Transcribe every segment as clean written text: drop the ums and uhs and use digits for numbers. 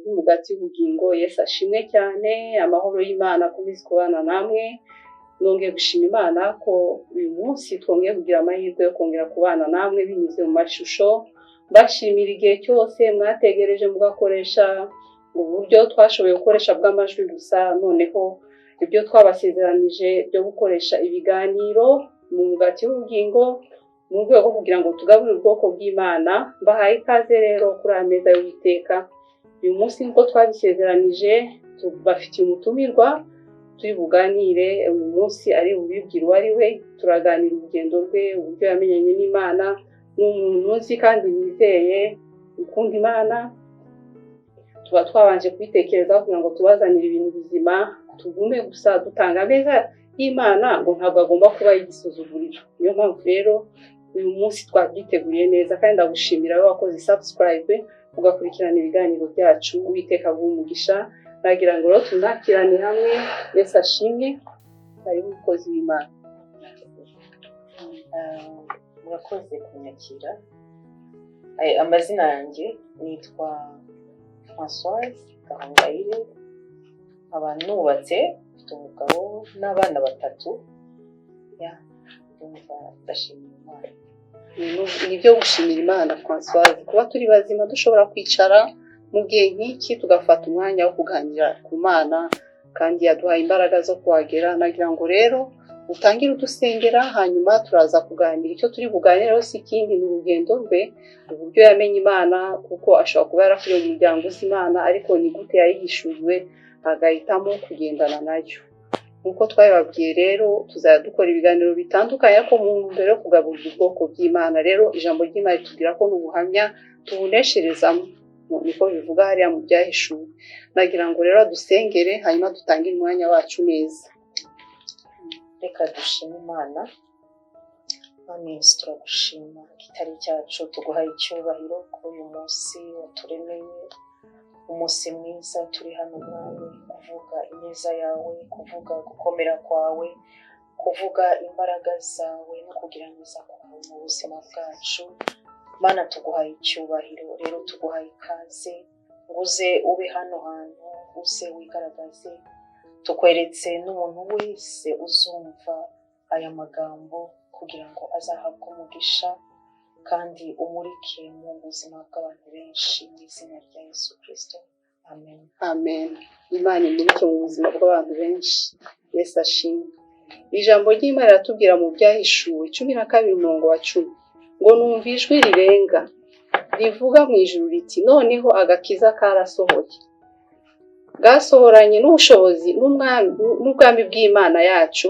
Bw'umugati w'ubugingo. Yesu ashimwe cyane, amahoro y'Imana akomeze kubana namwe. Nongeye gushima Imana ko uyu munsi twongeye kugira amahirwe yo kongera kubana namwe binyuze mu mashusho. Mbashimira igihe cyose mwategereje, mugakoresha uburyo twashoboye gukoresha bw'amajwi gusa. Noneho ibyo twabasezeranije byo gukoresha ibiganiro mu mugati w'ubugingo mu rwego rwo kugira ngo tugaburire ubwoko bw'Imana. Mbahaye ikaze rero kuri aya meza y'Uwiteka. Uyu munsi, nk'uko twabisezeranije, tubafitiye umutumirwa turi buganire uyu munsi, ari bubibwire uwo ari we. Turaganira urugendo rwe, uburyo yamenyanye n'Imana. Ni umuntu uzi kandi wizeye, ukunda Imana. Tuba twabanje kubitekerezaho kugira ngo tubazanire ibintu bizima, tugume gusa dutanga ameza y'Imana ngo ntabwo agomba kuba igisuzuguriro. Niyo mpamvu rero uyu munsi twabyiteguriye neza, kandi ndagushimira wowe wakoze subscribe, ugakurikirana ibiganiro byacu. Uwiteka aguhe umugisha. Nagira ngo rero tunakirane hamwe. Yesu ashimwe, karibu, umukozi w'Imana. Murakoze kunyakira. Amazina yanjye nitwa Françoise Gahongayire, nkaba nubatse, mfite umugabo n'abana batatu. Ya, ndumva ndashimira Imana. Ni ibyo gushimira Imana, Françoise, kuba turi bazima, dushobora kwicara mu gihe nk'iki, tugafata umwanya wo kuganira ku Mana, kandi yaduhaye imbaraga zo kuhagera. Nagira ngo rero utangire udusengera, hanyuma turaza kuganira. Icyo turi buganireho si ikindi, ni urugendo rwe, uburyo yamenye Imana, kuko ashobora kuba yarakuriye mu muryango uzi Imana, ariko ni gute yayihishuriwe agahitamo kugendana nayo? Nk'uko twabibabwiye rero, tuzajya dukora ibiganiro bitandukanye, ariko mu ntumbero yo kugaburira ubwoko bw'Imana. Rero ijambo ry'Imana ritubwira ko n'ubuhamya tubunesherezamo, niko bivuga hariya mu Byahishuwe. Nagira ngo rero dusengere, hanyuma dutangire umwanya wacu neza. Reka dushime Imana. Mwami Yesu, turagushima kitari cyacu, tuguhaye icyubahiro kuri uyu munsi waturemeye, umunsi mwiza. Turi hano, Mwami, kuvuga ineza yawe, kuvuga gukomera kwawe, kuvuga imbaraga zawe no kugira neza kwawe mu buzima bwacu. Mana, tuguhaye icyubahiro rero, tuguhaye ikaze ngo uze ube hano hantu, uze wigaragaze. Tukweretse n'umuntu wese uzumva aya magambo kugira ngo azahabwe umugisha kandi umurike mu buzima bw'abantu benshi, mu izina rya Yesu Kirisito, amen. Amen. Imana imurike mu buzima bw'abantu benshi. Yesu ashimwe. Ijambo ry'Imana riratubwira mu Byahishuwe 12 umurongo wa 10 ngo: "Numva ijwi rirenga rivuga mu ijuru riti: 'Noneho agakiza karasohoye, bwasohoranye n'ubushobozi n'ubwami bw'Imana yacu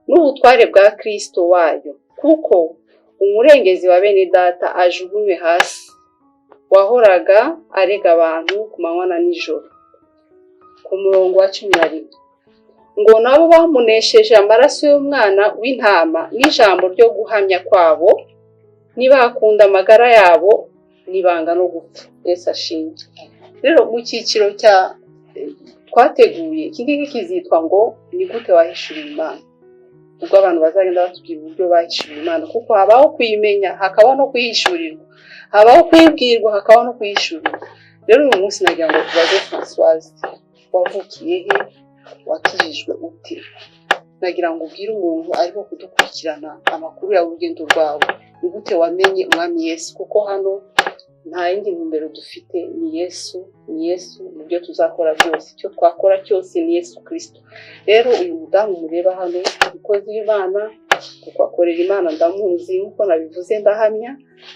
n'ubutware bwa Kristo wayo, kuko umurengezi wa bene data ajugunywe hasi, wahoraga arega abantu ku manywa na nijoro.'" Ku murongo wa 11 ngo: "Nabo bamunesheje amaraso y'Umwana w'intama n'ijambo ryo guhamya kwabo, ntibakunda amagara yabo, nibanga no gupfa." Yesu ashimwe. Rero mu cyiciro cya twateguye iki ngiki kizitwa ngo "Ni gute wahishuriwe Imana?", ubwo abantu bazagenda batubwira uburyo bahishuriwe Imana, kuko habaho kuyimenya, hakabaho no kuyihishurirwa, habaho kuyibwirwa, hakabaho no kuyihishurirwa. Rero uyu munsi nagira ngo tubaze Françoise: wavukiye he? Wakijijwe ute? Nagira ngo ubwire umuntu arimo kudukurikirana amakuru yawe, urugendo rwawe, ni gute wamenye Umwami Yesu? Kuko hano nta yindi ntumbero dufite, ni Yesu, ni Yesu mu byo tuzakora byose. Icyo twakora cyose ni Yesu Kirisito. Rero uyu mudamu mureba hano, umukozi w'Imana, kuko akorera Imana, ndamuzi, nk'uko nabivuze ndahamya,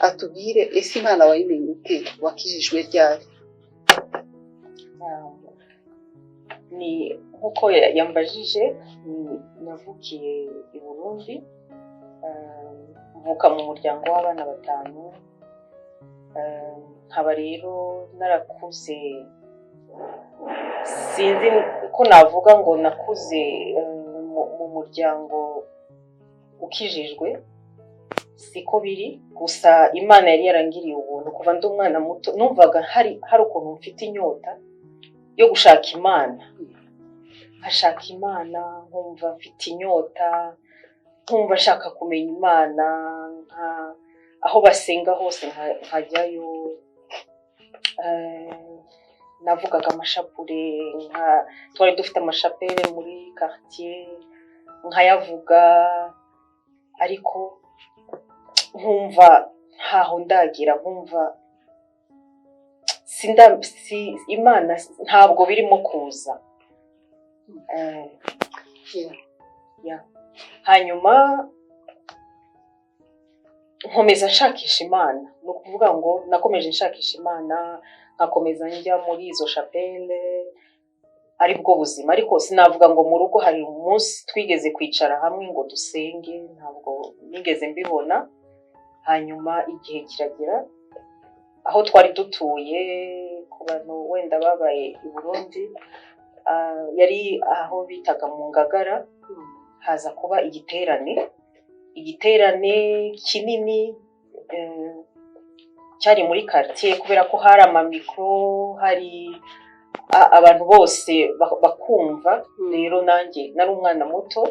atubwire: ese Imana wayimenye ute? Wakijijwe ryari? Ni nk'uko yambajije, navukiye i Burundi, mvuka mu muryango w'abana batanu, nkaba rero narakuze, sinzi ko navuga ngo nakuze mu muryango ukijijwe, siko biri. Gusa Imana yari yarangiriye ubuntu. Kuva ndi umwana muto numvaga hari ukuntu mfite inyota yo gushaka Imana, nkashaka Imana, nkumva mfite inyota, nkumva nshaka kumenya Imana, nka aho basenga hose nkajyayo. Navugaga amashapure, nka twari dufite amashapere muri quartier, nkayavuga, ariko nkumva ntaho ndagira, nkumva sinda si Imana ntabwo birimo kuza. Yeah. Hanyuma nkomeza nshakisha Imana. Ni ukuvuga ngo nakomeje nshakisha Imana, nkakomeza njya muri izo chapelle, ari bwo buzima. Ariko sinavuga ngo mu rugo hari umunsi twigeze kwicara hamwe ngo dusenge, ntabwo nigeze mbibona. Hanyuma igihe kiragera, aho twari dutuye, ku bantu wenda babaye i Burundi, yari aho bitaga mu Ngagara, haza kuba igiterane, igiterane kinini, cyari muri quartier, kubera ko hari amamikoro, hari abantu bose bakumva. Rero nanjye nari umwana muto,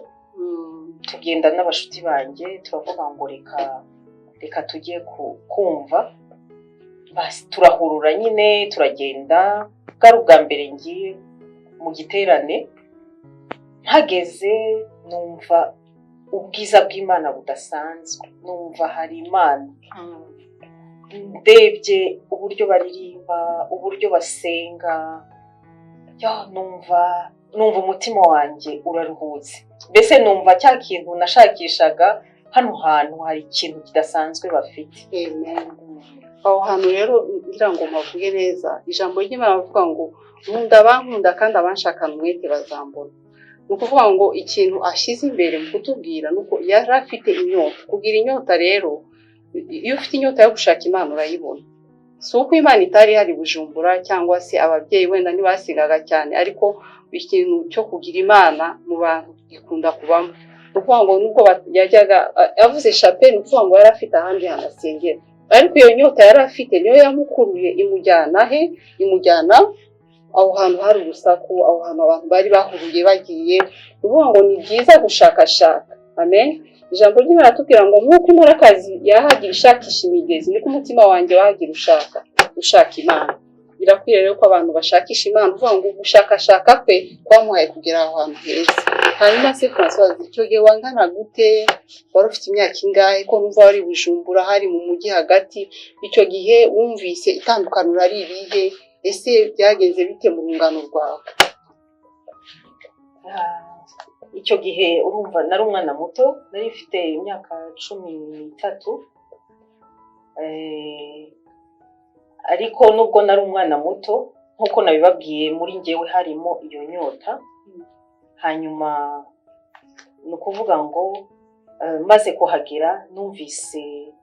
tugenda n'abashuti banjye, turavuga ngo reka reka tujye kumva. Basi turahurura nyine, turagenda. Bwari ubwa mbere ngiye mu giterane. Mpageze numva ubwiza bw'Imana budasanzwe, numva hari Imana. Ndebye uburyo baririmba, uburyo basenga, yo numva umutima wanjye uraruhutse. Mbese numva cya kintu nashakishaga, hano hantu hari ikintu kidasanzwe bafite. Amen. Aho hantu rero ngira ngo mpavuge neza, ijambo ry'Imana bavuga ngo nkunda abankunda kandi abanshakana umwete bazambona. Ni ukuvuga ngo ikintu ashyize imbere mu kutubwira ni uko yari afite inyota. Kugira inyota rero, iyo ufite inyota yo gushaka Imana urayibona. Si uko Imana itari ihari Bujumbura, cyangwa se ababyeyi wenda ntibasengaga cyane, ariko ikintu cyo kugira Imana mu bantu gikunda kubamo. Ni ukuvuga ngo nubwo yajyaga avuze chapelle, ni ukuvuga ngo yari afite ahandi hantu asengera, ariko iyo nyota yari afite niyo yamukuruye, imujyana he? Imujyana aho hantu hari urusaku, aho hantu abantu bari bahuruye bagiye. Ni ukuvuga ngo ni byiza gushakashaka. Amen. Ijambo ry'Imana ratubwira ngo nk'uko inkorakazi yahagira ishakisha imigezi, niko umutima wanjye wahagira ushaka Imana. Birakwiye rero ko abantu bashakisha Imana. Uvuga ngo gushakashaka kwe kwamuhaye kugera aho hantu heza. Hanyuma se Francoise, icyo gihe wangana gute? Wari ufite imyaka ingahe? Ko numva wari Bujumbura, hari mu mujyi hagati, icyo gihe wumvise itandukaniro ari irihe? Ese byagenze bite mu rungano rwawe? Icyo gihe urumva nari umwana muto, nari mfite imyaka 13. Ariko nubwo nari umwana muto, nk'uko nabibabwiye, muri njyewe harimo iyo nyota. Hanyuma ni ukuvuga ngo maze kuhagera numvise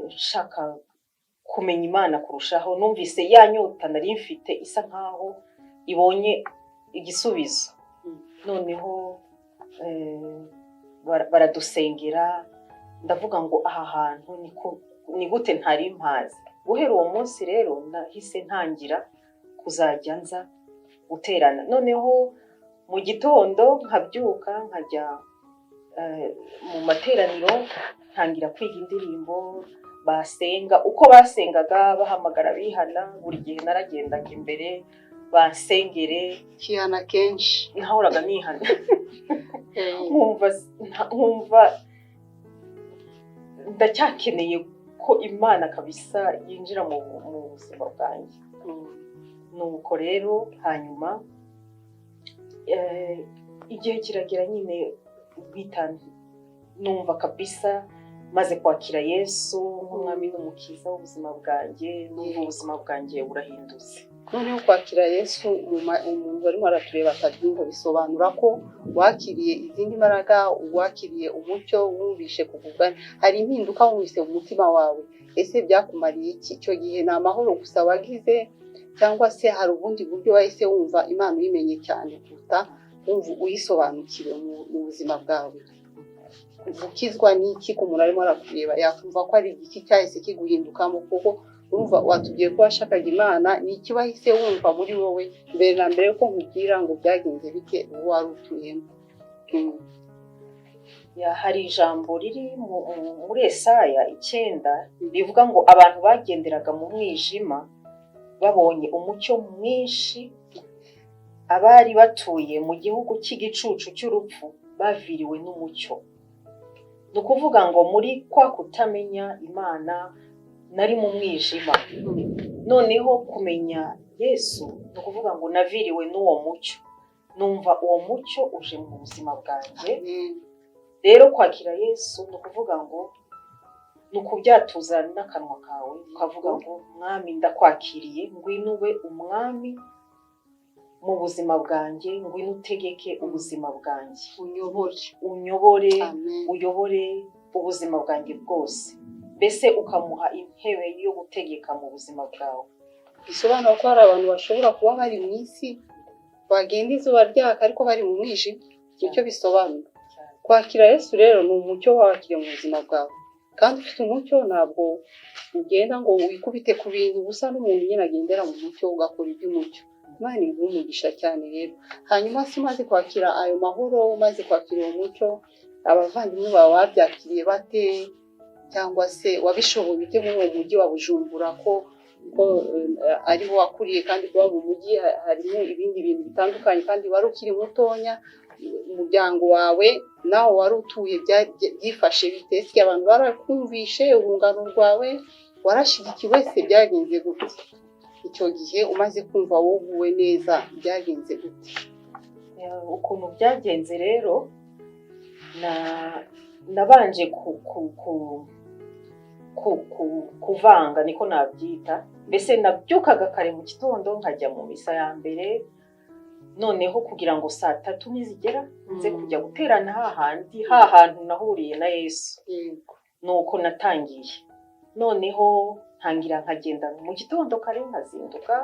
nshaka kumenya Imana kurushaho. Numvise ya nyota nari mfite isa nkaho ibonye igisubizo. Noneho baradusengera, ndavuga ngo aha hantu ni gute ntari mpazi? Guhera uwo munsi rero nahise ntangira kuzajya nza guterana. Noneho mu gitondo nkabyuka nkajya mu materaniro, ntangira kwiga indirimbo basenga, uko basengaga bahamagara bihana. Buri gihe naragendaga imbere bansengere. Kihana kenshi. Nahoraga nihana, nkumva ndacyakeneye ko Imana kabisa yinjira mu buzima bwanjye. Nuko rero hanyuma igihe kiragera nyine mpita numva kabisa maze kwakira Yesu nk'umwami n'umukiza w'ubuzima bwanjye, numva ubuzima bwanjye burahindutse. Noneho kwakira Yesu, umuntu arimo aratureba akabyumva, bisobanura ko wakiriye izindi mbaraga, wakiriye umucyo, wumvishe kugubwa, hari impinduka wumvise mu mutima wawe. Ese byakumariye iki icyo gihe? Ni amahoro gusa wagize, cyangwa se hari ubundi buryo wahise wumva Imana uyimenye cyane kuruta, wumva uyisobanukiwe mu buzima bwawe? Gukizwa ni iki? Ku muntu arimo arakureba yakumva ko ari igiki cyahise kiguhindukamo? Kuko urumva watubwiye ko washakaga Imana, ni iki wahise wumva muri wowe mbere na mbere yuko nkubwira ngo byagenze bite uwo wari utuyemo? Hari ijambo riri muri Esaya 9 rivuga ngo abantu bagenderaga mu mwijima. Babonye umucyo mwinshi, abari batuye mu gihugu cy'igicucu cy'urupfu baviriwe n'umucyo. Ni ukuvuga ngo muri kwa kutamenya Imana nari mu mwijima. Noneho kumenya Yesu ni ukuvuga ngo naviriwe n'uwo mucyo, numva uwo mucyo uje mu buzima bwanjye. Amen. Rero kwakira Yesu ni ukuvuga ngo ni ukubyatuza n'akanwa kawe, ukavuga ngo: "Mwami, ndakwakiriye, ngwino ube umwami mu buzima bwanjye, ngwino utegeke ubuzima bwanjye." Unyobore. Unyobore. Amen. Uyobore ubuzima bwanjye bwose, mbese ukamuha intebe yo gutegeka mu buzima bwawe. Bisobanura ko hari abantu bashobora kuba bari mu isi, bagenda izuba ryaka ariko bari mu mwijima. Nicyo bisobanura. Kwakira Yesu rero ni umucyo wakiriye mu buzima bwawe, kandi ufite umucyo ntabwo ugenda ngo wikubite ku bintu ubusa n'umuntu nyine agendera mu mucyo, ugakora iby'umucyo. Imana iguhe umugisha cyane rero. Hanyuma se umaze kwakira ayo mahoro, umaze kwakira uwo mucyo, abavandimwe bawe babyakiriye bate? Cyangwa se wabishoboye ute muri uwo mujyi wa Bujumbura, ko ariho wakuriye, kandi kuba mu mujyi harimo ibindi bintu bitandukanye, kandi wari ukiri mutonya? Umuryango wawe nawe wari utuye byifashe bite? Ese abantu barakumvishe? Urungano rwawe warashyigikiwe se? Byagenze gute icyo gihe umaze kumva wuguwe neza? Byagenze gute? Ukuntu byagenze rero, nabanje ku kuvanga, niko nabyita. Mbese nabyukaga kare mu gitondo nkajya mu misa ya mbere, noneho kugira ngo saa 3 nizigera nze kujya guterana hahandi, hantu nahuriye na Yesu. Nuko natangiye, noneho ntangira nkagenda mu gitondo kare, nkazinduka,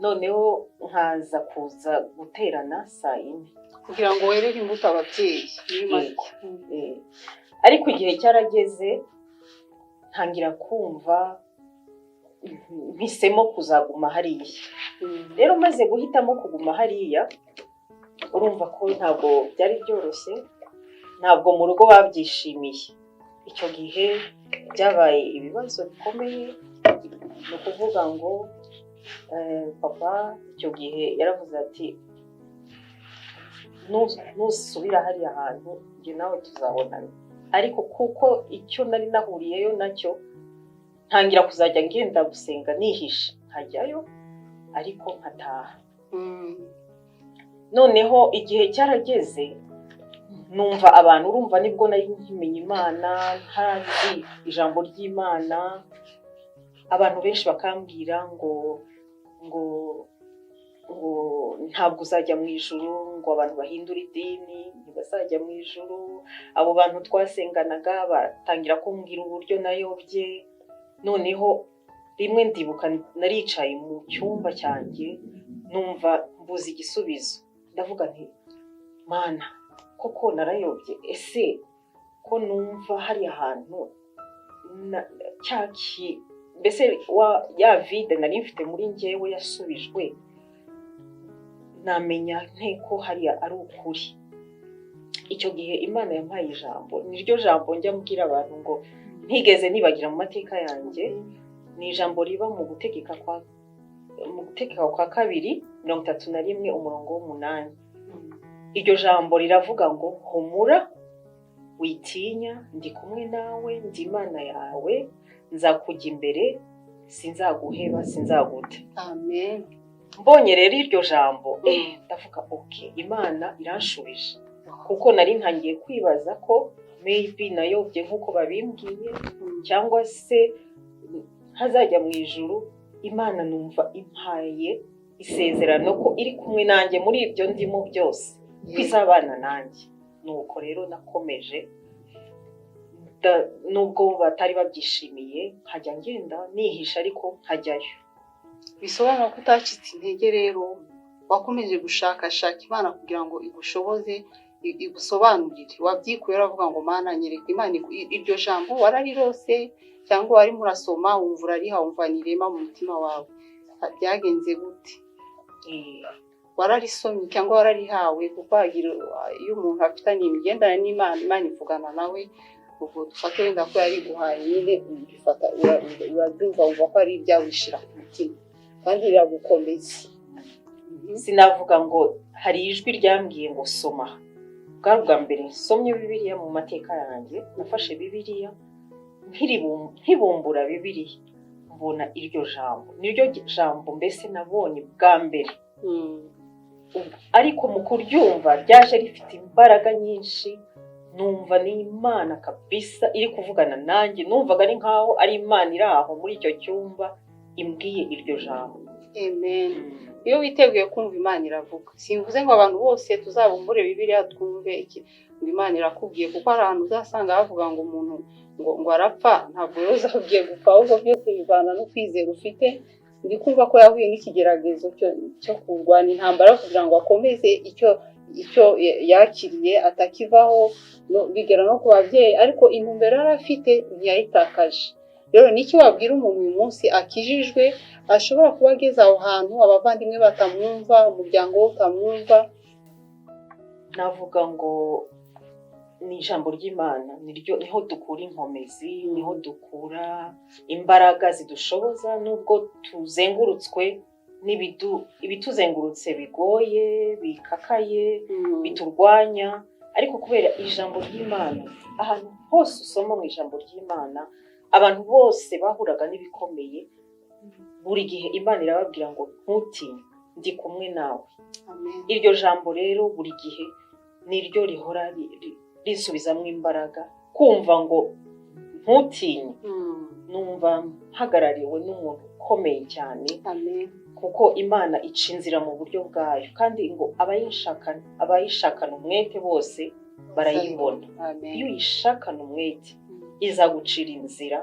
noneho nkaza kuza guterana saa 4. Kugira ngo werere imbuto ababyeyi muri make. Yego. Ariko igihe cyarageze ntangira kumva mpisemo kuzaguma hariya. Rero maze guhitamo kuguma hariya, urumva ko ntabwo byari byoroshye, ntabwo mu rugo babyishimiye. Icyo gihe byabaye ibibazo bikomeye. Ni ukuvuga ngo papa icyo gihe yaravuze ati: "Nusubira hariya hantu, njye nawe tuzabonana." Ariko kuko icyo nari nahuriyeyo nacyo, ntangira kuzajya ngenda gusenga nihishe, nkajyayo ariko nkataha. Noneho igihe cyarageze numva abantu, urumva nibwo nari nkimenya Imana, ntazi ijambo ry'Imana, abantu benshi bakambwira ngo ntabwo uzajya mu ijuru, ngo abantu bahindura idini ntibazajya mu ijuru. Abo bantu twasenganaga batangira kumbwira uburyo nayobye. Noneho rimwe ndibuka naricaye mu cyumba cyanjye, numva mbuze igisubizo. Ndavuga nti: "Mana, koko narayobye? Ese ko numva hari ahantu mbese ya vide nari mfite muri njyewe yasubijwe, namenya nte ko hariya ari ukuri?" Icyo gihe Imana yampaye ijambo, niryo jambo njya mbwira abantu ngo ntigeze nibagira mu mateka yanjye. Ni ijambo riba mu Gutegeka kwa Kabiri 31 umurongo w'8. Iryo jambo riravuga ngo: "Humura, witinya, ndi kumwe nawe, ndi Imana yawe, nzakujya imbere, sinzaguheba, sinzaguta." Amen. Mbonye rero iryo jambo, ndavuga: "Okay, Imana iranshubije," kuko nari ntangiye kwibaza ko maybe nayobye nk'uko babimbwiye, cyangwa se ntazajya mu ijuru. Imana numva impaye isezerano ko iri kumwe nanjye muri ibyo ndimo byose, ko izabana nanjye. Nuko rero nakomeje, nubwo batari babyishimiye, nkajya ngenda nihisha ariko nkajyayo. Bisobanura ko utacitse intege rero, wakomeje gushakashaka Imana kugira ngo igushoboze, igusobanurire. Wabyikuye uravuga ngo: "Mana, nyereka." Imana iryo jambo wararirose cyangwa warimo urasoma wumva urariha, wumva nirema mu mutima wawe? Byagenze gute? Wararisomye cyangwa wararihawe? Kuko hagira iyo umuntu afitanye imigenderanire n'Imana, Imana ivugana nawe. Ubwo dufate wenda ko yariguhaye nyine, ubifata urabyumva, wumva ko ari ibyawe, wishyira ku mutima. Kandi riragukomeza. Sinavuga ngo hari ijwi ryambwiye ngo soma. Bwari ubwa mbere nsomye Bibiliya mu mateka yanjye. Nafashe Bibiliya, nkibumbura Bibiliya mbona iryo jambo, niryo jambo mbese nabonye bwa mbere. Ariko mu kuryumva ryaje rifite imbaraga nyinshi, numva ni Imana kabisa iri kuvugana nanjye. Numvaga ari nkaho ari Imana iri aho muri icyo cyumba imbwiye iryo jambo. Amen. Iyo witeguye kumva, Imana iravuga. Simvuze ngo abantu bose tuzabumbure Bibiliya twumve iki ngo Imana irakubwiye, kuko hari ahantu uzasanga bavuga ngo umuntu ngo arapfa. Ntabwo rero uzabwiye gupfa, ahubwo byose bivana no kwizera ufite. Ndi kumva ko yahuye n'ikigeragezo cyo kurwana intambara kugira ngo akomeze icyo yakiriye atakivaho, bigera no ku babyeyi, ariko intumbero yari afite ntiyayitakaje. Rero n'icyo wabwira umuntu uyu munsi akijijwe, ashobora kuba ageze aho hantu abavandimwe batamwumva, umuryango we utamwumva? Navuga ngo ni ijambo ry'Imana, niryo niho dukura inkomezi, niho dukura imbaraga zidushoboza nubwo tuzengurutswe ibituzengurutse bigoye, bikakaye, biturwanya. Ariko kubera ijambo ry'Imana, ahantu hose usoma mu ijambo ry'Imana, abantu bose bahuraga n'ibikomeye, buri gihe Imana irababwira ngo: "Ntutinye, ndi kumwe nawe." Amen. Iryo jambo rero buri gihe niryo rihora risubizamo imbaraga, kumva ngo ntutinye. Numva mpagarariwe n'umuntu ukomeye cyane, Amen. kuko Imana ica inzira mu buryo bwayo, kandi ngo abayishakana umwete bose barayibona. Amen. Iyo uyishakana umwete, izagucira inzira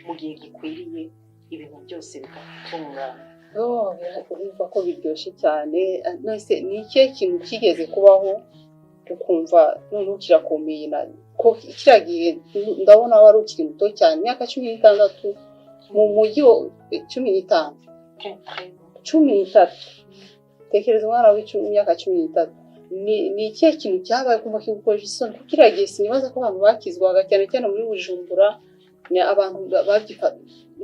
mu gihe gikwiriye, ibintu byose bigatungana. Oh, urumva ko biryoshye cyane. None ni ikihe kintu kigeze kubaho ukumva noneho kirakomeye? Na ko kiriya gihe ndabona wari ukiri muto cyane, imyaka 16 mu mujyi, 15, 13. Tekereza umwana w'imyaka 13. Ni ikihe kintu cyabaye kumva kigukoresha isoni? Kuko kiriya gihe sinibaza ko abantu bakizwaga cyane cyane muri Bujumbura, ni abantu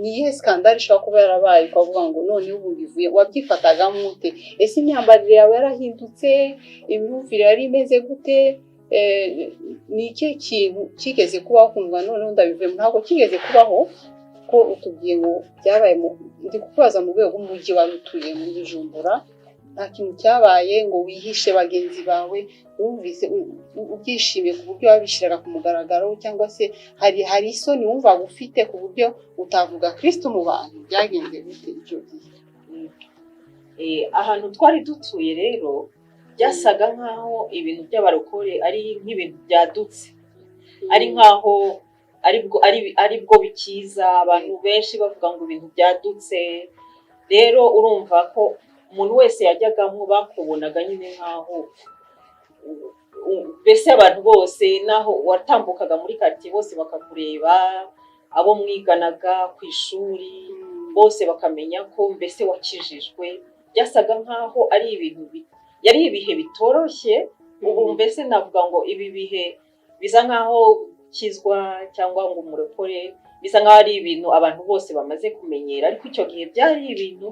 ni iyihe scandale ishobora kuba yarabaye ukavuga ngo noneho ubu bivuye? Wabyifatagamo ute? Ese imyambarire yawe yarahindutse? Imyumvire yari imeze gute? Ni ikihe kintu kigeze kubaho kumva noneho ndabivuyemo? Ntabwo kigeze kubaho ko utubwiye ngo byabaye mu, ndi kukubaza mu rwego rw'umujyi wari utuye muri Bujumbura, nta kintu cyabaye ngo wihishe bagenzi bawe, wumvise ubyishimiye ku buryo wabishyiraga ku mugaragaro, cyangwa se hari isoni wumvaga ufite ku buryo utavuga Kristo mu bantu? Byagenze gute icyo gihe? Ahantu twari dutuye rero byasaga nk'aho ibintu by'abarokore ari nk'ibintu byadutse, ari nk'aho aribwo bikiza, abantu benshi bavuga ngo ibintu byadutse. Rero urumva ko umuntu wese yajyagamo bakubonaga nyine nk'aho mbese abantu bose, naho watambukaga muri karitsiye bose bakakureba, abo mwiganaga ku ishuri bose bakamenya ko mbese wakijijwe. Byasaga nk'aho ari ibintu yari ibihe bitoroshye. Ubu mbese navuga ngo ibi bihe bisa nk'aho gukizwa cyangwa ngo umurokore bisa nk'aho ari ibintu abantu bose bamaze kumenyera, ariko icyo gihe byari ibintu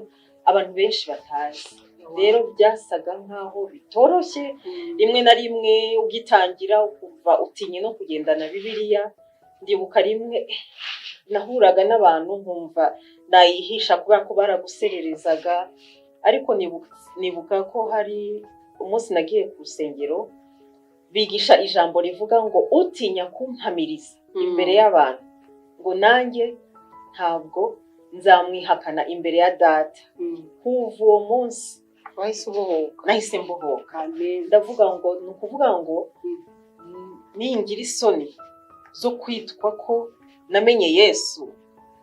abantu benshi batazi. Rero byasaga nk'aho bitoroshye. Rimwe na rimwe ugitangira ukumva utinye no kugendana Bibiliya. Ndibuka rimwe nahuraga n'abantu nkumva nayihisha kubera ko baragusererezaga. Ariko nibuka ko hari umunsi nagiye ku rusengero, bigisha ijambo rivuga ngo: "Utinya kumpamiriza imbere y'abantu, ngo nanjye ntabwo nzamwihakana imbere ya Data." Kuva uwo munsi wahise ubohoka. Nahise mbohoka. Amen. Ndavuga ngo ni ukuvuga ngo ningira isoni zo kwitwa ko namenye Yesu,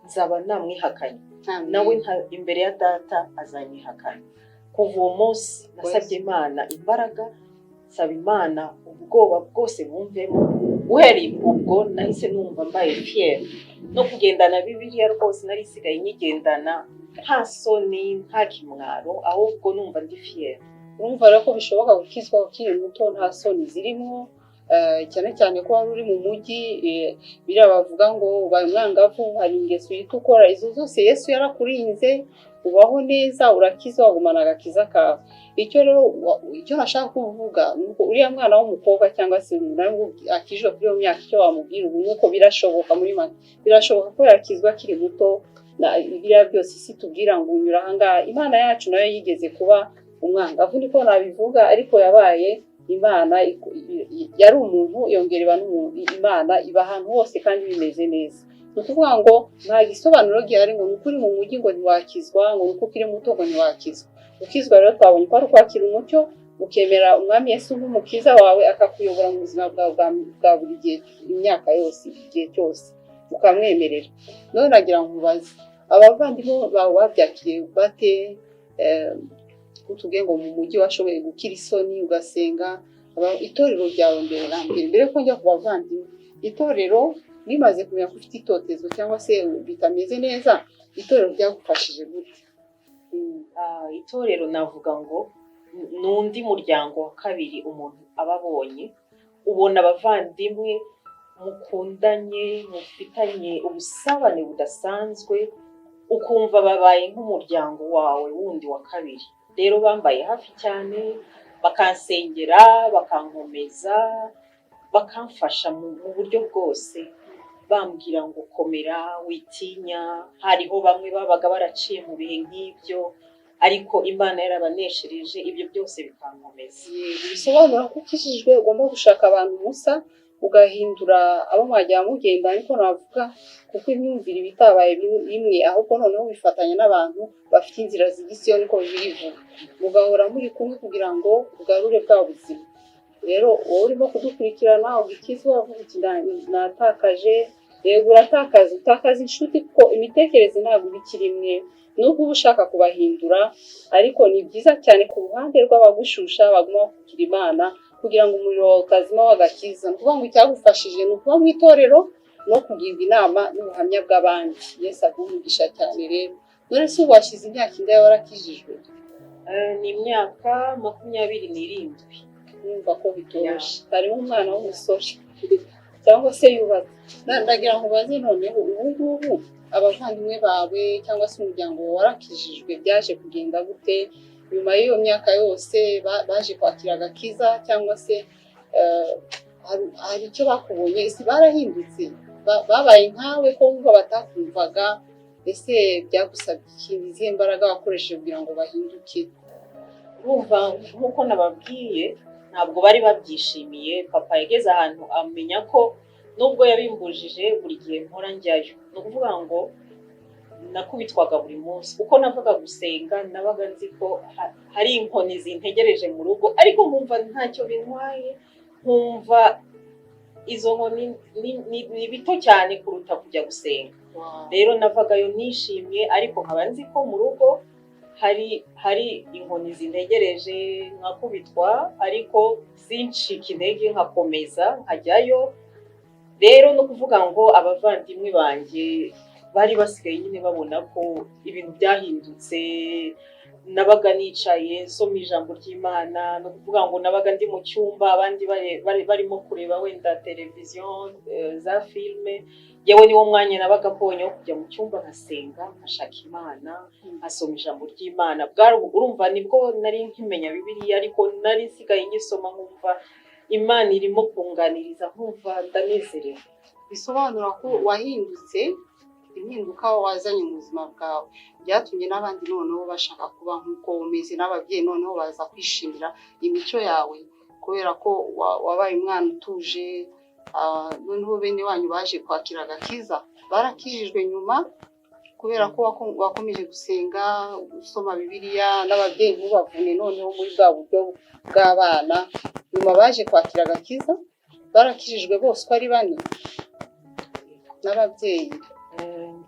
nzaba namwihakanye. Amen. Nawe imbere ya Data azanyihakana. Kuva uwo munsi nasabye Imana imbaraga, nsaba Imana ubwoba bwose bumvemo. Uhereye ubwo nahise numva mbaye fière no kugendana Bibiliya. Rwose nari isigaye nyigendana nta soni, nta kimwaro, ahubwo numva ndi fière. Urumva rero ko bishoboka gukizwa ukiri muto nta soni zirimo, cyane cyane ko wari uri mu mujyi. Biriya bavuga ngo ubaye umwangavu hari ingeso uhita ukora, izo zose Yesu yarakurinze. Ubaho neza, urakiza, wagumana agakiza kawe. Icyo rero icyo nashaka kuvuga ni uko uriya mwana w'umukobwa cyangwa se umuntu nawe akijwe kuri iyo myaka, icyo wamubwira ubu ni uko birashoboka. Muri make, birashoboka ko yakizwa akiri muto. Na biriya byose isi tubwira ngo unyura ahangaha, Imana yacu nayo yigeze kuba umwangavu, niko nabivuga, ariko yabaye Imana, yari umuntu yongera iba n'umuntu. Imana iba ahantu hose kandi bimeze neza. Ni ukuvuga ngo nta gisobanuro gihari ngo ni uko uri mu mujyi ngo ntiwakizwa, ngo ni uko ukiri muto ngo ntiwakizwa. Gukizwa rero twabonye ko ari ukwakira umucyo, ukemera Umwami Yesu nk'umukiza wawe, akakuyobora mu buzima bwawe bwa buri gihe, imyaka yose, igihe cyose, ukamwemerera. None nagira ngo nkubaze, abavandimwe bawe babyakiriye bate? Utubwiye ngo mu mujyi washoboye gukira isoni ugasenga. Itorero ryawe mbere na mbere, mbere ko njya ku bavandimwe, itorero rimaze kumenya ko ufite itotezo cyangwa se bitameze neza, itorero ryagufashije gute? Itorero navuga ngo ni undi muryango wa kabiri umuntu aba abonye. Ubona abavandimwe mukundanye, mufitanye ubusabane budasanzwe, ukumva babaye nk'umuryango wawe wundi wa kabiri. Rero bambaye hafi cyane, bakansengera, bakankomeza, bakamfasha mu buryo bwose, bambwira ngo komera, witinya. Hariho bamwe babaga baraciye mu bihe nk'ibyo ariko Imana yarabaneshereje, ibyo byose bikankomeza. Bisobanura ko ukijijwe ugomba gushaka abantu musa, ugahindura abo mwajya mugenda, ariko navuga kuko imyumvire iba itabaye imwe, ahubwo noneho wifatanya n'abantu bafite inzira zigisiyo, niko Bibiliya ivuga, mugahora muri kumwe kugira ngo ugarure bwa buzima. Rero wowe urimo kudukurikirana, ugikizwa uvuga uti "Natakaje." Yego, uratakaza, utakaza inshuti kuko imitekerereze ntabwo iba ikiri imwe, nubwo uba ushaka kubahindura. Ariko ni byiza cyane ku ruhande rw'abagushusha baguma bakugira Imana kugira ngo umuriro wawe utazima w'agakiza. Ni ukuvuga ngo icyagufashije ni ukuba mu itorero no kugirwa inama n'ubuhamya bw'abandi. Yesu aguhe umugisha cyane. Rero none se ubu washyize imyaka ingahe warakijijwe? Ni imyaka 27. Numva ko bitoroshye, harimo umwana w'umusore cyangwa se yubatse. Ndagira ngo ubaze noneho, ubu ngubu abavandimwe bawe cyangwa se umuryango wawe warakijijwe, byaje kugenda gute nyuma y'iyo myaka yose? Baje kwakira agakiza cyangwa se hari icyo bakubonye? Ese barahindutse, babaye nkawe ko wumva batakumvaga? Ese byagusabye iki? Izihe mbaraga wakoresheje kugira ngo bahinduke? Urumva, nk'uko nababwiye, ntabwo bari babyishimiye. Papa yageze ahantu amenya ko nubwo yabimbujije, buri gihe mpora njyayo. Ni ukuvuga ngo nakubitwaga buri munsi uko navaga gusenga. Nabaga nzi ko hari inkoni zintegereje mu rugo, ariko nkumva ntacyo bintwaye, nkumva izo nkoni ni bito cyane kuruta kujya gusenga. Rero navagayo nishimye, ariko nkaba nzi ko mu rugo hari inkoni zintegereje, nkakubitwa, ariko sincika intege, nkakomeza nkajyayo. Rero no kuvuga ngo abavandimwe banjye bari basigaye nyine babona ko ibintu byahindutse. Nabaga nicaye nsoma ijambo ry'Imana, ni ukuvuga ngo nabaga ndi mu cyumba, abandi barimo kureba wenda televiziyo, za filime. Yewe, niwo mwanya nabaga mbonye wo kujya mu cyumba nkasenga, nkashaka Imana, nkasoma ijambo ry'Imana. Urumva nibwo nari nkimenya Bibiliya, ariko nari nsigaye nyisoma, nkumva Imana irimo kunganiriza, nkumva ndanezerewe. Bisobanura ko wahindutse. Impinduka wazanye mu buzima bwawe byatumye n'abandi noneho bashaka kuba nk'uko umeze, n'ababyeyi noneho baza kwishimira imico yawe kubera ko wabaye umwana utuje. Noneho bene wanyu baje kwakira agakiza, barakijijwe nyuma kubera ko wakomeje gusenga, usoma Bibiliya, n'ababyeyi ntubavune noneho muri bwa buryo bw'abana. Nyuma baje kwakira agakiza, barakijijwe bose uko ari bane n'ababyeyi.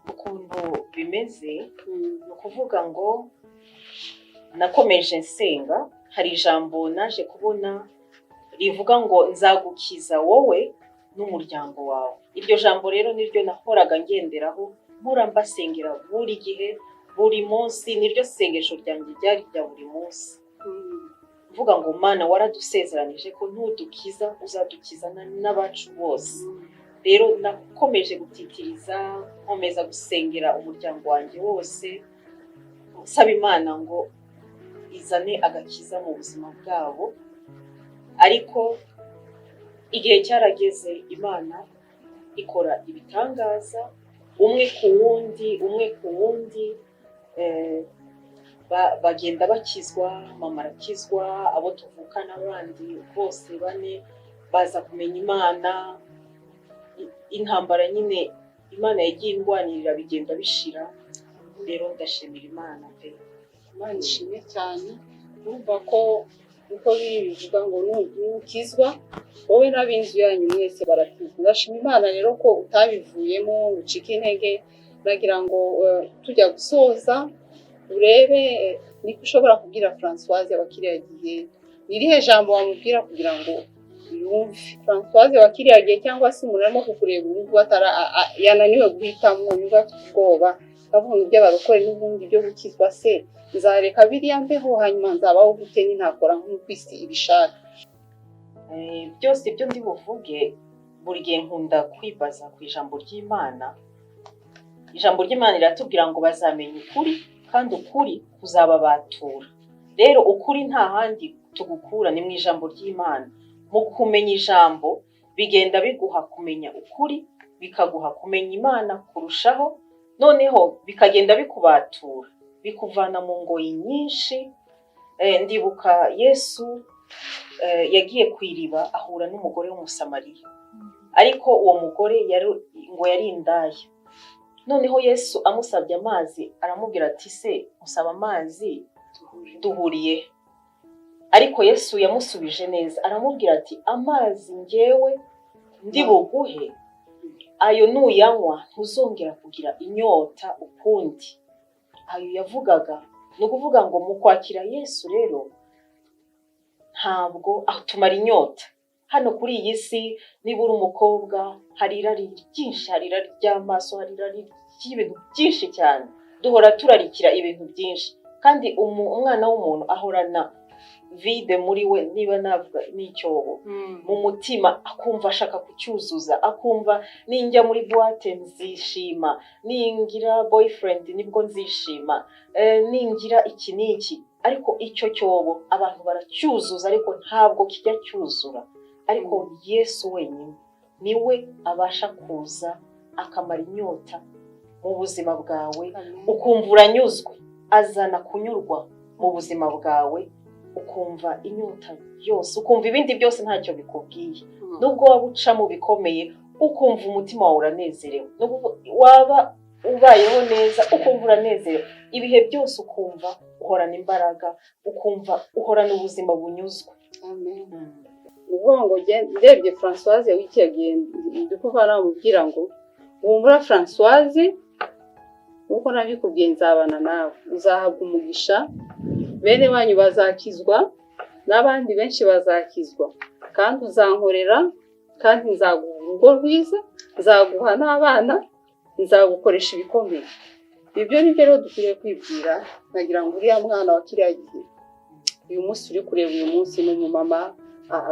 Ukuntu bimeze, ni ukuvuga ngo nakomeje nsenga. Hari ijambo naje kubona rivuga ngo nzagukiza wowe n'umuryango wawe. Iryo jambo rero niryo nahoraga ngenderaho, mpora mbasengera buri gihe, buri munsi. Niryo sengesho ryanjye ryari rya buri munsi, mvuga ngo Mana, waradusezeranije ko nudukiza uzadukiza n'abacu bose. Rero nakomeje gutitiriza, nkomeza gusengera umuryango wanjye wose. nsaba Imana ngo izane agakiza mu buzima bwabo. Ariko igihe cyarageze, Imana ikora ibitangaza, umwe ku wundi, umwe ku wundi, bagenda bakizwa. Mama arakizwa, abo tuvukana bandi bose bane baza kumenya Imana. Intambara nyine Imana yagiye indwanirira bigenda bishira. Rero ndashimira Imana pe. Imana ishimwe cyane. Urumva ko uko biri bivuga ngo nukizwa wowe n'ab'inzu yanyu mwese barakizwa. Ndashima Imana rero ko utabivuyemo ngo ucike intege. Nagira ngo tujya gusoza urebe niko ushobora kubwira Francoise wa kiriya gihe. Ni irihe jambo wamubwira kugira ngo yumve Francoise wa kiriya gihe, cyangwa se umuntu arimo kukureba ubu ngubu yananiwe guhitamo, yumva afite ubwoba, avuga ngo iby'abarokore n'ubundi byo gukizwa se, nzareka biriya mbeho, hanyuma nzabaho gute nintakora nk'uko isi ibishaka? Byose ibyo ndi buvuge, buri gihe nkunda kwibaza ku ijambo ry'Imana. Ijambo ry'Imana riratubwira ngo bazamenya ukuri kandi ukuri kuzababatura. Rero ukuri nta handi tugukura, ni mu ijambo ry'Imana. Mu kumenya ijambo bigenda biguha kumenya ukuri, bikaguha kumenya Imana kurushaho, noneho bikagenda bikubatura, bikuvana mu ngoyi nyinshi. Ndibuka Yesu yagiye ku iriba ahura n'umugore w'Umusamariya, ariko uwo mugore yari ngo yari indaya. Noneho Yesu amusabye amazi, aramubwira ati: "Se usaba amazi duhuriye?" Ariko Yesu yamusubije neza, aramubwira ati: "Amazi ngewe ndi buguhe, ayo nuyanywa ntuzongera kugira inyota ukundi." Ayo yavugaga ni ukuvuga ngo mu kwakira Yesu rero ntabwo atumara inyota hano kuri iyi si. Niba uri umukobwa, hari irari ryinshi, hari irari ry'amaso, hari irari ry'ibintu byinshi cyane. Duhora turarikira ibintu byinshi, kandi umwana w'umuntu ahorana vide muri we, niba navuga n'icyobo mu mutima, akumva ashaka kucyuzuza, akumva ninjya muri boîte nzishima, ningira boyfriend nibwo nzishima, ningira iki n'iki. Ariko icyo cyobo abantu baracyuzuza, ariko ntabwo kijya cyuzura. Ariko Yesu wenyine niwe abasha kuza akamara inyota mu buzima bwawe, ukumva uranyuzwe. Azana kunyurwa mu buzima bwawe, ukumva inyota yose, ukumva ibindi byose ntacyo bikubwiye. Nubwo waba uca mu bikomeye, ukumva umutima wawe uranezerewe. Nubwo waba ubayeho neza, ukumva uranezerewe ibihe byose, ukumva uhorana imbaraga, ukumva uhorana ubuzima bunyuzwe. Amen. Ni ukuvuga ngo ndebye Francoise w'iki gihe, ndi kuva namubwira ngo: "Humura Francoise, nk'uko nabikubwiye nzabana nawe, uzahabwa umugisha, bene wanyu bazakizwa n'abandi benshi bazakizwa, kandi uzankorera, kandi nzaguha urugo rwiza, nzaguha n'abana, nzagukoresha ibikomeye." Ibyo ni byo rero dukwiriye kwibwira. Nkagira ngo uriya mwana wa kiriya gihe, uyu munsi uri kureba, uyu munsi ni umumama,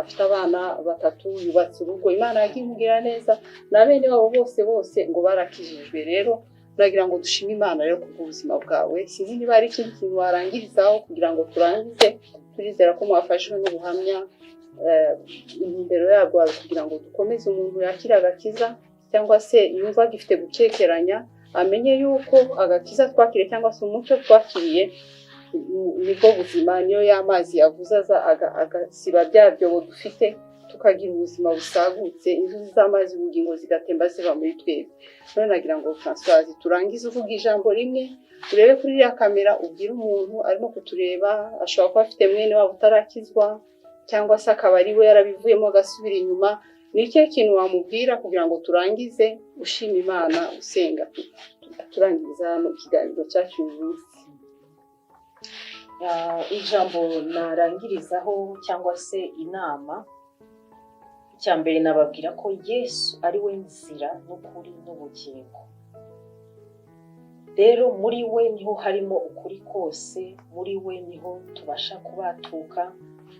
afite abana batatu, yubatse urugo, Imana yagiye imubwira neza, na bene wabo bose bose ngo barakijijwe. Rero uragira ngo dushime Imana rero kubw'ubuzima bwawe. Sinzi niba hari ikindi kintu warangirizaho kugira ngo turangize. Turizera ko mwafashijwe n'ubuhamya. Intumbero yabwo ari kugira ngo dukomeze umuntu yakire agakiza, cyangwa se yumva agifite gukekeranya, amenye yuko agakiza twakiriye cyangwa se umucyo twakiriye nibwo buzima, niyo y'amazi yavuze aza agasiba bya byobo dufite, tukagira ubuzima busagutse, inzuzi z'amazi ubugingo zigatemba ziva muri twebwe. None nagira ngo Francoise turangize uvuga ijambo rimwe, urebe kuri iriya kamera, ubwire umuntu arimo kutureba. Ashobora kuba afite mwene wabo utarakizwa, cyangwa se akaba ari we yarabivuyemo agasubira inyuma. Ni ikihe kintu wamubwira kugira ngo turangize ushima Imana, usenga, turangiriza hano ikiganiro cyacu uyu munsi? Ijambo narangirizaho cyangwa se inama, icya mbere nababwira ko Yesu ari we nzira n'ukuri n'ubugingo. Rero muri we niho harimo ukuri kose, muri we niho tubasha kubatuka,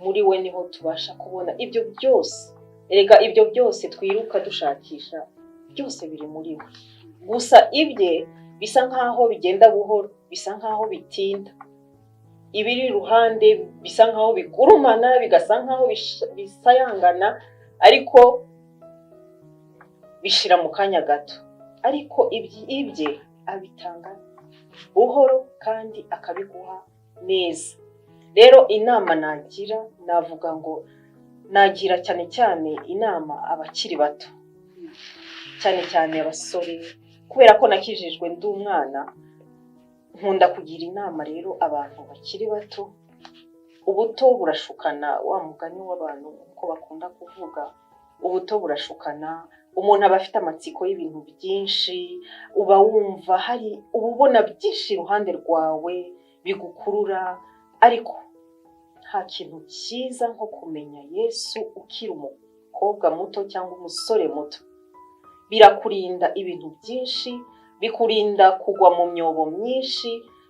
muri we niho tubasha kubona ibyo byose. Erega ibyo byose twiruka dushakisha byose biri muri we. Gusa ibye Bisa nkaho bigenda buhoro, bisa nkaho bitinda. Ibiri iruhande bisa nkaho bigurumana, bigasa nkaho bisayangana, ariko bishira mu kanya gato. Ariko ibye abitanga buhoro kandi akabiguha neza. Rero inama nagira, navuga ngo nagira cyane cyane inama abakiri bato, cyane cyane abasore, kubera ko nakijijwe ndi umwana. Nkunda kugira inama rero abantu bakiri bato. Ubuto burashukana, wa mugani w'abantu uko bakunda kuvuga, ubuto burashukana. Umuntu aba afite amatsiko y'ibintu byinshi, uba wumva hari, uba ubona byinshi iruhande rwawe bigukurura, ariko nta kintu cyiza nko kumenya Yesu ukiri umukobwa muto cyangwa umusore muto. Birakurinda ibintu byinshi, bikurinda kugwa mu myobo myinshi,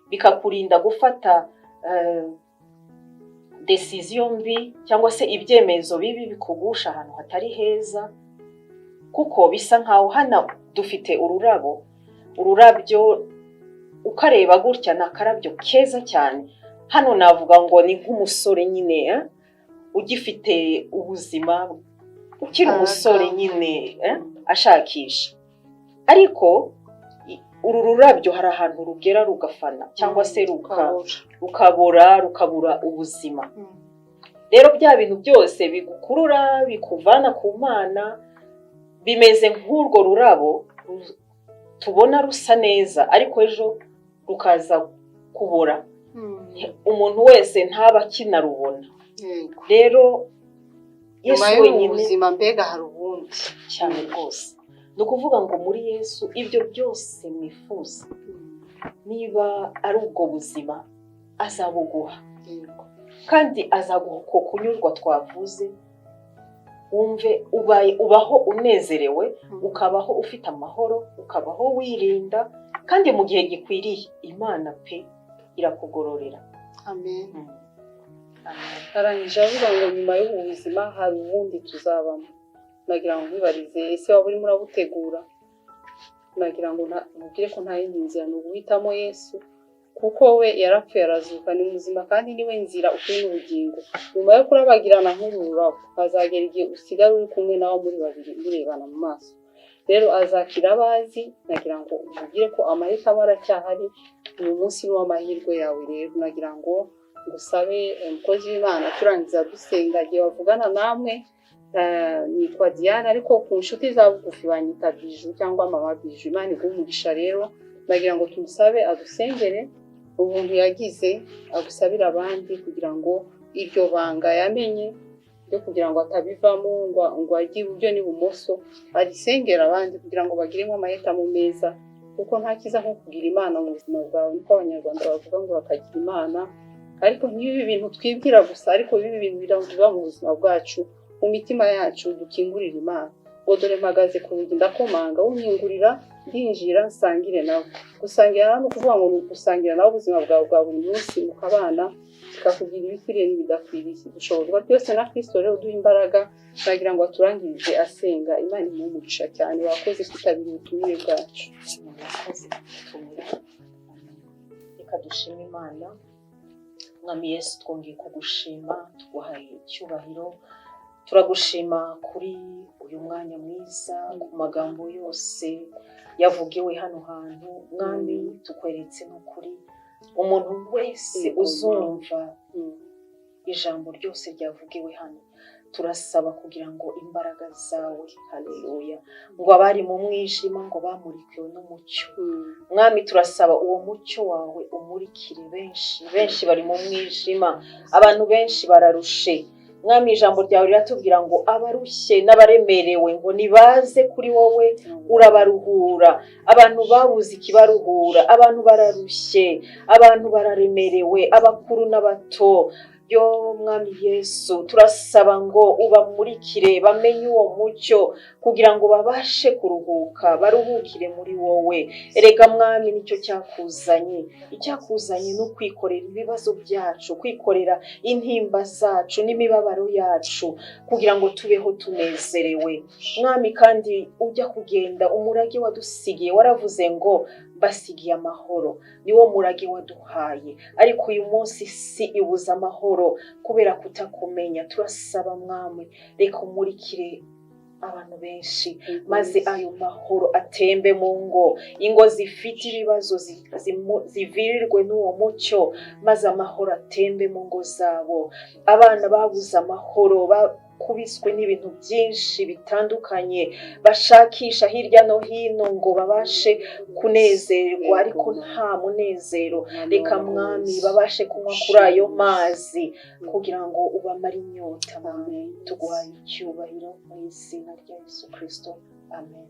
bikakurinda gufata décision mbi cyangwa se ibyemezo bibi bikugusha ahantu hatari heza. Kuko bisa nkaho hano dufite ururabo. Ururabyo ukareba gutya ni akarabyo keza cyane. Hano navuga ngo ni nk'umusore nyine, ugifite ubuzima, ukiri umusore nyine, ashakisha. Ariko uru rurabyo hari ahantu rugera rugafana cyangwa se rukabora, rukabura ubuzima. Rero bya bintu byose bigukurura, bikuvana ku Mana, bimeze nk'urwo rurabo tubona rusa neza, ariko ejo rukaza kubora, umuntu wese ntaba akinarubona. Rero Yesu Nyuma y'ubu wenyine buzima mbega hari ubundi. Cyane rwose. Ni ukuvuga ngo muri Yesu ibyo byose mwifuza, niba ari ubwo buzima, azabuguha, kandi azaguha uko kunyurwa twavuze, wumve ubaye ubaho unezerewe, ukabaho ufite amahoro, ukabaho wirinda, kandi mu gihe gikwiriye Imana pe irakugororera. Amen. Amen. Arangije avuga ngo nyuma y'ubu buzima hari ubundi tuzabamo. Nagira ngo nkwibarize: ese waba urimo urabutegura? Nagira ngo nkubwire ko nta yindi nzira, ni uguhitamo Yesu, kuko we yarapfuye arazuka, ni muzima, kandi niwe nzira, ukuri n'ubugingo. Nyuma yo kurabagirana nk'uru rurabo, hazagera igihe usigara uri kumwe nawe muri babiri murebana mu maso. Rero azakira abazi. Nagira ngo umubwire ko amahitamo aracyahari. Uyu munsi ni uw'amahirwe yawe. Rero nagira ngo ngusabe, umukozi w'Imana, turangiza dusenga. Igihe bavugana namwe, nitwa Diane, ariko ku nshuti za bugufi banyita Biju cyangwa Mama Biju. Imana iguhe umugisha. Rero nagira ngo tumusabe adusengere ubuntu yagize, agusabire abandi kugira ngo iryo banga yamenye ryo kugira ngo atabivamo ngo ajye iburyo n'ibumoso, arisengera abandi kugira ngo bagiremo amahitamo meza, kuko nta cyiza nko kugira Imana mu buzima bwawe. Niko Abanyarwanda bavuga ngo urakagira Imana. Ariko ntibibe ibintu twibwira gusa, ariko bibe ibintu biba mu buzima bwacu, mu mitima yacu, dukingurira Imana ngo: "Dore mpagaze ku rugi ndakomanga, unkingurira ndinjira nsangire nawe." Gusangira nawe ni ukuvuga ngo ni ugusangira nawe ubuzima bwawe bwa buri munsi, mukabana, kikakubwira ibikwiriye n'ibidakwiriye. Dushobozwa byose na Kristo rero uduha imbaraga. Nagira ngo aturangirize asenga. Imana imuhe umugisha cyane. Wakoze kwitabira ubutumire bwacu. Murakoze kudutumira. Reka dushime Imana. Mwami Yesu, twongeye kugushima, tuguhaye icyubahiro. Turagushima kuri uyu mwanya mwiza, ku magambo yose yavugiwe hano hantu. Mwami, tukweretse n'ukuri umuntu wese uzumva ijambo ryose ryavugiwe hano. Turasaba kugira ngo imbaraga zawe, haleluya, ngo abari mu mwijima ngo bamurikiwe n'umucyo. Mwami, turasaba uwo mucyo wawe umurikire benshi. Benshi bari mu mwijima, abantu benshi bararushe. Mwami, ijambo ryawe riratubwira ngo abarushye n'abaremerewe ngo nibaze kuri wowe, urabaruhura. Abantu babuze ikibaruhura, abantu bararushye, abantu bararemerewe, abakuru n'abato. Yo Mwami Yesu, turasaba ngo ubamurikire, bamenye uwo mucyo kugira ngo babashe kuruhuka, baruhukire muri wowe. Erega Mwami, nicyo cyakuzanye. Icyakuzanye ni ukwikorera ibibazo byacu, kwikorera intimba zacu n'imibabaro yacu, kugira ngo tubeho tunezerewe. Mwami, kandi ujya kugenda, umurage wadusigiye waravuze ngo Mbasigiye amahoro, niwo murage waduhaye. Ariko uyu munsi si ibuze amahoro kubera kutakumenya. Turasaba Mwami, reka umurikire abantu benshi, maze ayo mahoro atembe mu ngo. Ingo zifite ibibazo zivirirwe n'uwo mucyo, maze amahoro atembe mu ngo zabo. Abana babuze amahoro, bakubiswe n'ibintu byinshi bitandukanye, bashakisha hirya no hino ngo babashe kunezerwa, ariko nta munezero. Reka Mwami, babashe kunywa kuri ayo mazi kugira ngo ubamare inyota. Mwami, tuguhaye icyubahiro mu izina rya Yesu Kristo, amen.